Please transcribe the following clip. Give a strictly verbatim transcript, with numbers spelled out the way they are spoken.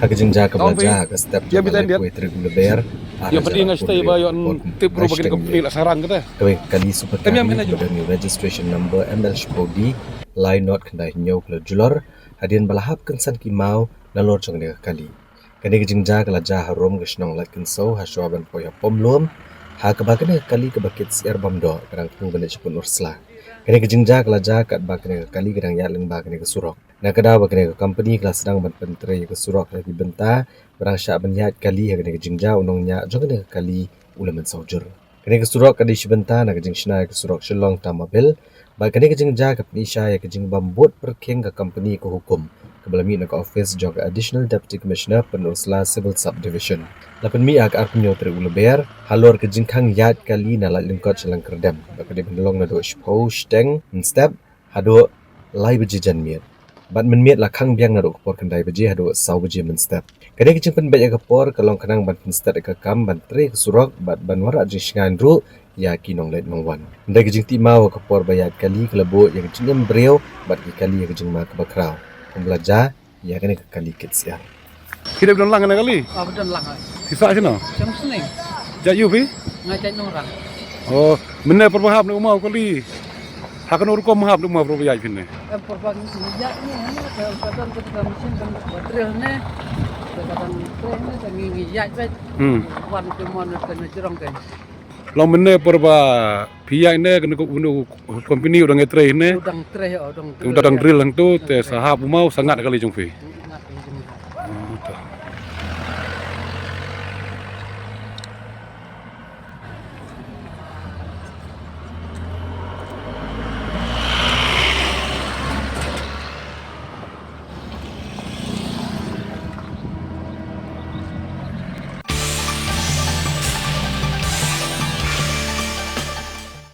Ha ka jingjia kaba la jia ha ka step jong ka laiphew tarik u Lber, ar hajar arphew hynriew, ka por pynbeit sha ka kali Super Carry kaba don ïa u registration number M L shiphew D lai nod khyndai hynñiew ka la julor hadien ba la hap kynsan ki maw nalor jong kane ka kali. Kane ka jingjia ka la jia ha Rom ka shnong Laitkynsew hashwa ban poi ha Pom Lum, ha kaba kane ka kali kaba kit syiar bam doh ka dang thung ban leit sha Pynursla. Kane ka jingjia ka la jia katba kane ka kali ka dang ïaid lyngba kane ka surok. Na ka daw ba kane ka company ka la sdang ban pyntrei ïa ka surok ha ki bynta ba dang shah ban ïaid kali, ha kane ka jingjia u nongñiah jong kane ka kali u la mynsaw jur. Kane ka surok ka dei shi bynta na ka jingshna ïa ka surok Shillong Tamabil. Bad kane ka jingjia ka pyni shai ïa ka jingbym bud pyrkhing ka company ka hukum kaba la mih na ka office jong ka Additional Deputy Commissioner Pynursla Civil Subdivision. La pynmih ha ka arphew hynñiew tarik u Lber halor ka jingkhang ïaid kali na Laitlyngkot sha Lyngkyrdem, ba ka dei ban long naduh shiphew shiteng mynstep haduh lai baje janmiet. Bad mynmiet la khang biang naduh ka por khyndai baje haduh saw baje mynstep. Kane ka jingpynbeit ïa ka por ka long khnang ban pynstet ïa ka kam ban trei ka surok bad ban wanrah jingshngaiñ ruh ïa ki nongleit nongwan. Hynrei ka jingtip maw ha ka por ba ïaid kali ka la buh ïa ka jingim briew bad ki kali ïa ka jingma kaba khraw, kumba la jia ïa kane ka kali kit syiar. Phi dei ba don lang kane ka kali? Ah, ba don lang, ai. Phi sah shano? Sha Musneng. Jait aiu phi? Nga jait Nongrang. Oh, mynne por ba hap ne u maw kali. Ha kano rukom hap ne u maw por ba ïaid phi ne? Em, por ba ngi ïaid ne, ne, ka, ka don ka, ka machine kan ba drill ne. Ka, ka dang trei ne, ka ngi, ngi ïaid beit. Hmm. Wan te mon ka na jrong ka. Long mynne por ba phi ïaid ne, kane ka, une u company u dang ïatrei ne? U dang trei, u dang drill. U dang drill hangto, te sa hap u maw sa ngat kali jong phi. Ngat kali jong phi. Oh, to.